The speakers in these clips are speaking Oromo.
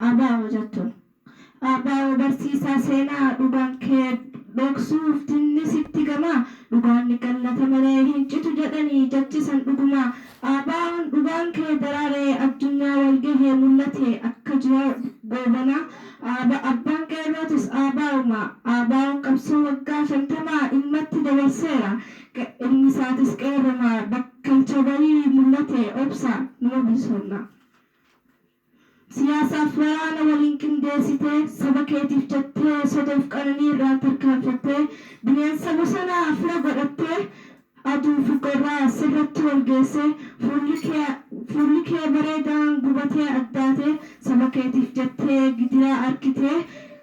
ABO jettuun. ABO barsiisaa seenaa, dhugaan kee dhoksuuf dinni sitti gamaa, dhugaan ni qallata malee hin citu jedhanii jechisan dhugumaa. ABOn dhugaan kee daraaree addunyaa wal gahee mul'ate akka ji'a goobanaa. Abbaan qeerrootis ABOma. ABOn qabsoo waggaa 50 ilmatti dabarseera. Ilmi isaatis qeerroma bakkalcha barii mul'ate obsa numa bilisoomna. Siyaasaaf waraana waliin qindeessitee, saba keetiif jettee sodoof qananii irraan tarkaanfattee, bineensa bosonaa fira godhattee, aduu fi qorraa sirratti wal geessee, fuulli kee bareedaan gubatee addaatee, saba keetiif jettee gidiraa arkitee,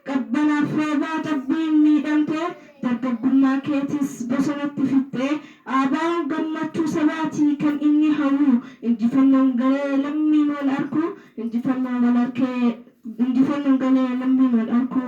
qabbanaaf roobaa cabbiin miidhamtee, dargaggummaa keetis bosonatti fixxee. ABOn gammachuu sabaati kan inni hawwu, injifannoon galee lammiin wal arku, injifannoon wal arkee, injifannoon galee lammiin wal arku.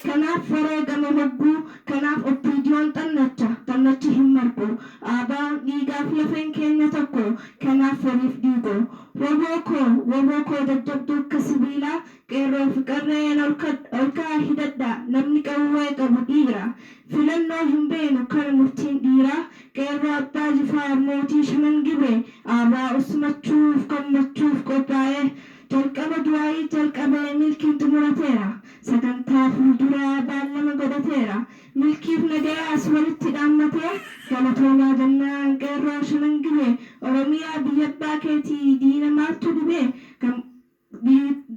Kanaaf wareegama hogguu, kanaaf OPDOn xannacha, xannachi hin margu. ABOn dhiigaaf lafeen keenya tokko, kanaaf waliif dhiigu. Wbo koo, wbo koo jajjabduu akka sibiilaa, Qeerroo fi qarreen olka'aa hidhadhaa, namni qawwee qabu dhiira. Filannoo hin beenu kana murtiin dhiiraa. Qeerroo Abbaa Jifaar mootii Shanan Gibee, ABO simachuuf gammachuuf qophaa'ee. Jalqaba du'aa'ii jalqabee milkiin xumurateera. Sagantaa fuulduraa baallama godhateera. Milkiif nagayaas walitti dhaammatee, galatoomaa jennaan Qeerroo Shanan Gibee. Oromiyaa biyya abbaa keetii diina maaltu dhibee?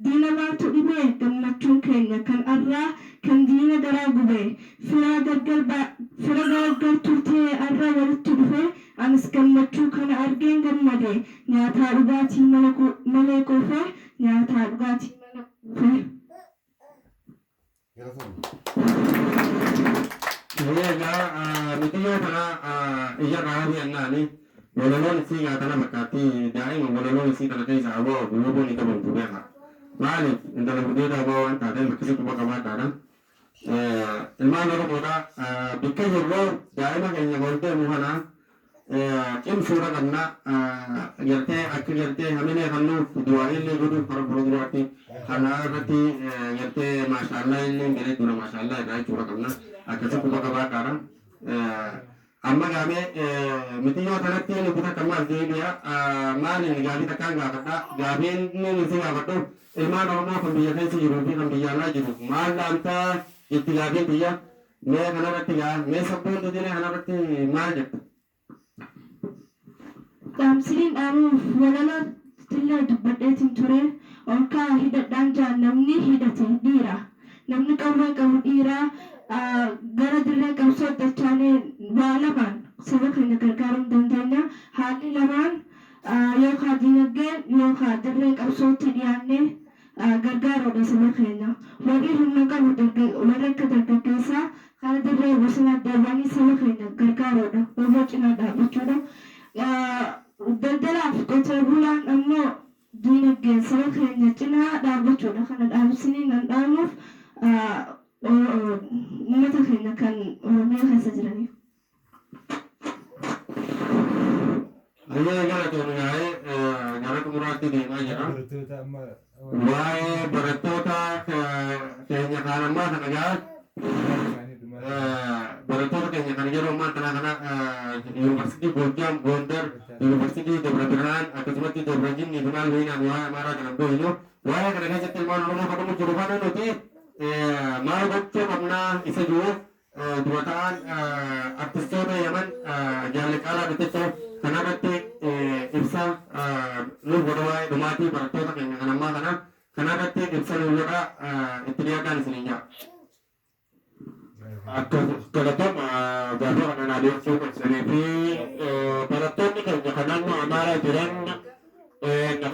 Diina maaltu dhibee? Gammachuun keenya kan arraa kan diina garaa gubee. Firaa gargar fira gargar turtee arra walitti dhufee anis gammachuu kana argeen gammade. Nyaataa dhugaatii malee quufee nyaataa dhugaatii malee quufee. Egaa mitiyyoo tana ijarraa hafi jennaani walaloon isii gaa tana fakkaatti. Daa'ima walaloon isii tana keessa aboo woboo ni qabamtu beeka. Maaliif intala gudeeda aboo waan taateef akkasii quba qabaadhaadha. Ilmaan Oromoodha, bikka jirru daa'ima keenya ol deemu kana cimsuudha qabna. Gartee akka gartee hamilee kennuuf du'aa illee godhuuf karaa fuula duraatti kana irratti gartee maashaallaa illee bareedduudha, maashaallaa irraa jechuudha qabna. Akkasii quba qabaadhaadha. Amma gaamee mitiyyoo kanatti nuti takka ammaas deebi'a. Maaliin gaafii takkaan gaafadha. Gaafiin inni si gaafadhu, ilmaan Oromoo kan biyya keessa jiruu fi kan biyya alaa jiru maal dhaamtaa jetti gaafiin tiyya. Mee kanarratti gaa mee sabboon dudinee kanarratti maal jetta? Dhaamsiniin dhaamuuf walaloo tillee dubbadheetiin ture. Olkaa hidhadhaan jaa, namni hidhate dhiira. Namni qawwee qabu dhiira. Gara dirree qabsoo dachaanee waa lamaan saba keenya gargaaruu hin dandeenya. Haalli lamaan yookaan diinagdeen yookaan dirree qabsootti dhiyaannee gargaaruudha saba keenya. Warri humna qabu, warri akka dargaggeessaa kara dirree bosonaa deebi'anii saba keenya gargaaruudha. Waboo cinaa dhaabbachuudha. Daldalaaf qotee bulaan ammoo diinagdeen saba keenya cinaa dhaabbachuudha. Kana dhaamsanii nan dhaamuuf uummata keenya kan Oromiyaa keessa jiraniif. Hayyee, galatoomii. Yaa'ee gara xumuraatti deemaa jira. Waa'ee barattoota keenya kaan ammaa kana gaa barattoota keenya kan yeroo ammaa kana kana Yuunivarsiitii Goojjaam, Gondar, Yuunivarsiitii Dabra Birhaan, akkasumatti Dabra Jinnii fi maal beeknaan waa'ee Amaaraa kana beeknu. Waa'ee kana keessatti ilmaan Oromoo kan dhumu jiru kana nuti maal gochuu qabnaa isa jiru dura ta'an artistoota Yaman Jaalle Caalaa Bitachoo kanarratti ibsa nuuf godha. Waa'ee dhumaatii barattoota keenya kan ammaa kana kanarratti ibsa nuuf godha, itti dhiyaadhaan isiniin jaa. Akka galatama gaafa kana naa dhiyeessuu keessanii fi barattoonni keenya kan naannoo Amaaraa jiran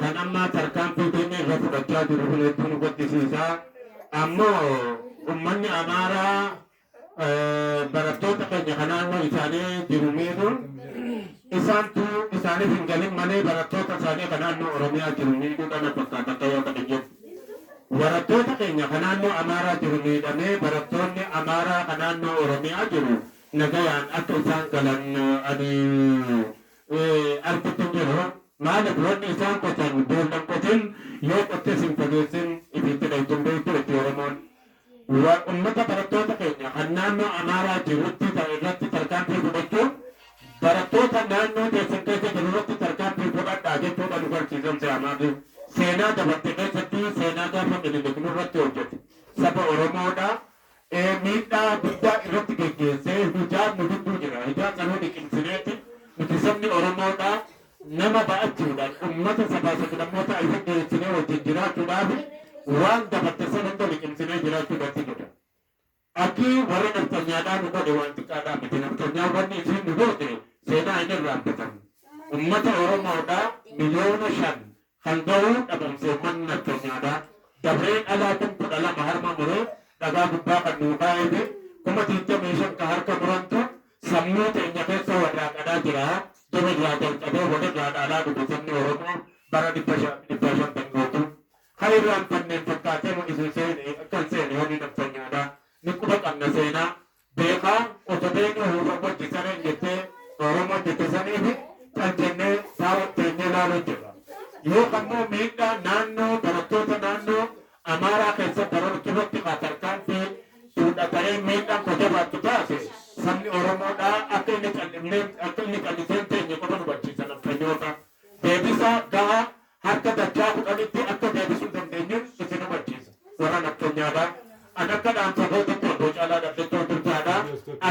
kan amma tarkaanfii diinni irra fudhachaa jiru kun hedduu nu gaddisiisa. Ammoo uummanni Amaaraa barattoota keenya kan naannoo isaanii jiru miidhuun isaantu isaaniif hin galin malee barattoota isaanii kan naannoo Oromiyaa jiru miidhuu kana fakkaata akka yoo ta'e jedhu. Barattoota keenya kan naannoo Amaaraa jiru miidhamee barattoonni Amaaraa kan naannoo Oromiyaa jiru nagayaan akka isaan galan ani argitu hin jiru. Maaliif wanni isaan qotan boollan qotin Yoo qottee sin fageessin ifitti dhaytuun beektu itti Oromoon. Ummata barattoota keenya kan naannoo Amaaraa jirutti irratti tarkaanfii fudhachuun barattoota naannoo teessan keessa jiru irratti tarkaanfii fudhadhaa jechuudha nu barsiisan se'amaaf. Seenaa dabarte keessatti seenaa gaafa Minilik nurratti hojjete. Saba Oromoodha. Miidhaa guddaa irratti geggeessee hijaan nu gidduu jira. Hijaan sanuu liqimsineeti nuti sabni Oromoodha. Nama ba'achuudhaan ummata sabaa sablammoota isa geessinee wajjin jiraachuudhaaf waan dabarte sana hunda liqimsinee jiraachuudhaatti jira. Akki warri naftanyaadhaa nu godhe waan xiqqaadhaa miti. Naftanyaa wanni isiin nu goote seenaa hin irraanfatamu. Ummata Oromoodhaa 5 miliyoona kan ga'uu dhabamse uummanni naftanyaadhaa. Dabree dhalaa 12,000 harma muree dhagaa gubbaa kan nuu kaa'eefi 25,000 ka harka murantu sammuu teenya keessa warraaqadhaa jira. Dur irraa jalqabee walirraa dhaalaa dhufe sabni Oromoo bara 550 guutuu. Kan irraanfanneen fakkaatee mu isin seene akka hin seene wanni naftanyaadhaa. Ni quba qabna seenaa. Beekaa osoo beeknu huufa wajji sareen jettee Oromoo jette saniifi cal jennee teenyee ilaaluu jirra. Yoo ammoo miidhaa naannoo barattoota naannoo Amaaraa keessa barachuu irratti haa tarkaanfii fuudhataree miidhaan koo jabaattu taate sabni Oromoodhaa akka inni cal'ifnee akka inni callisee hin teenye qofa nu barsiisa naftanyoota. Deebisaa gahaa harka dachaa 10tti akka deebisuu dandeenyuun isin hubachiisa warra naftanyaadhaa. An akka dhaamsa kootitti obbo Caalaa Dhaddachoo Turtaadhaa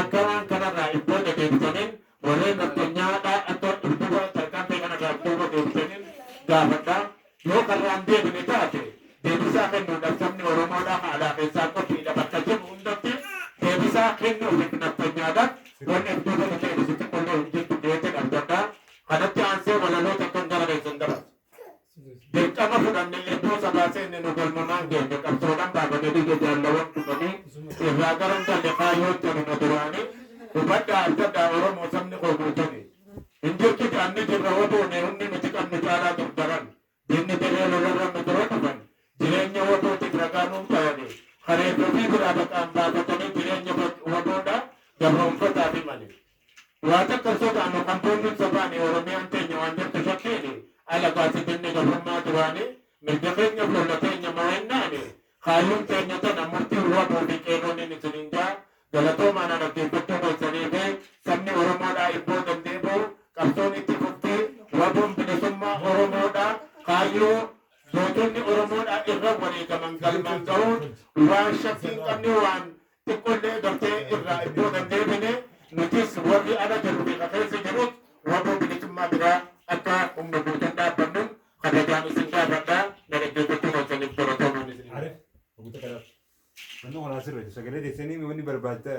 akka waan kanarraa iddoo deebitaniin warreen naftanyaadhaa akka duuba tarkaanfii kanarraa duuba deebitaniin gaafadhaa. Yoo karraan deebine taate deebisaa kennuudhaaf sabni Oromoodhaa haalaa keessaa qophiidha bakka jiru hundatti deebisaa kennuuf naftanyaadhaaf wanni duuba nu deebisu xiqqollee hin jirtu jeetiin abdadhaa. Kanatti aansee walaloo tokkoon gara keessan dabarsa. Dirqama fudhanne irbuu sabaa seenne nu galmamaan geenye qabsoodhaan baafame biyya jaallawwan dhufanii irraa garan galle kaayyootti anuma duraanii hubadhaa abdadhaa Oromoo sabni koo guutanii. Hin jirtu jaanni jirra waboone humni nuti qabnu caalaa durdaran. Diinni dirree lolarra nu dura dhufan jireenya wabootiif ragaa nuun bayanii kareeffoo fi biraa baqaan baafatanii jireenya waboodhaa gabroonfataa himani. Waa takka sodaannu kan boonnuun sabaani Oromiyaan teenya waan jirtu shakkiini alagaa sidinni gabrummaa duraanii mirga keenyaaf lola teenya mo'ennaani kaayyoon teenya tana murtii waboo fi qeerroon inni isiniin jaa galatoomaan dhaggeeffachuu keessanii fi sabni Oromoodhaa ibboo danda'e qabsoon itti fuftee waboon bilisummaa Oromoodhaa kaayyoo gootonni Oromoodhaa irra wareegaman galmaan ga'uun waan shakkii hin qabne waan xiqqollee gartee irraa iddoo dandeebine nutis warri ala jiru fi keessa jirus waboo bilisummaa biraa akka humna guutuun dhaabbannu kabajaan isin gaafadhaa na dhaggeeffachuu keessaniif galatoomaan isin. Wanni kun asirra sagalee teessanii wanni barbaada.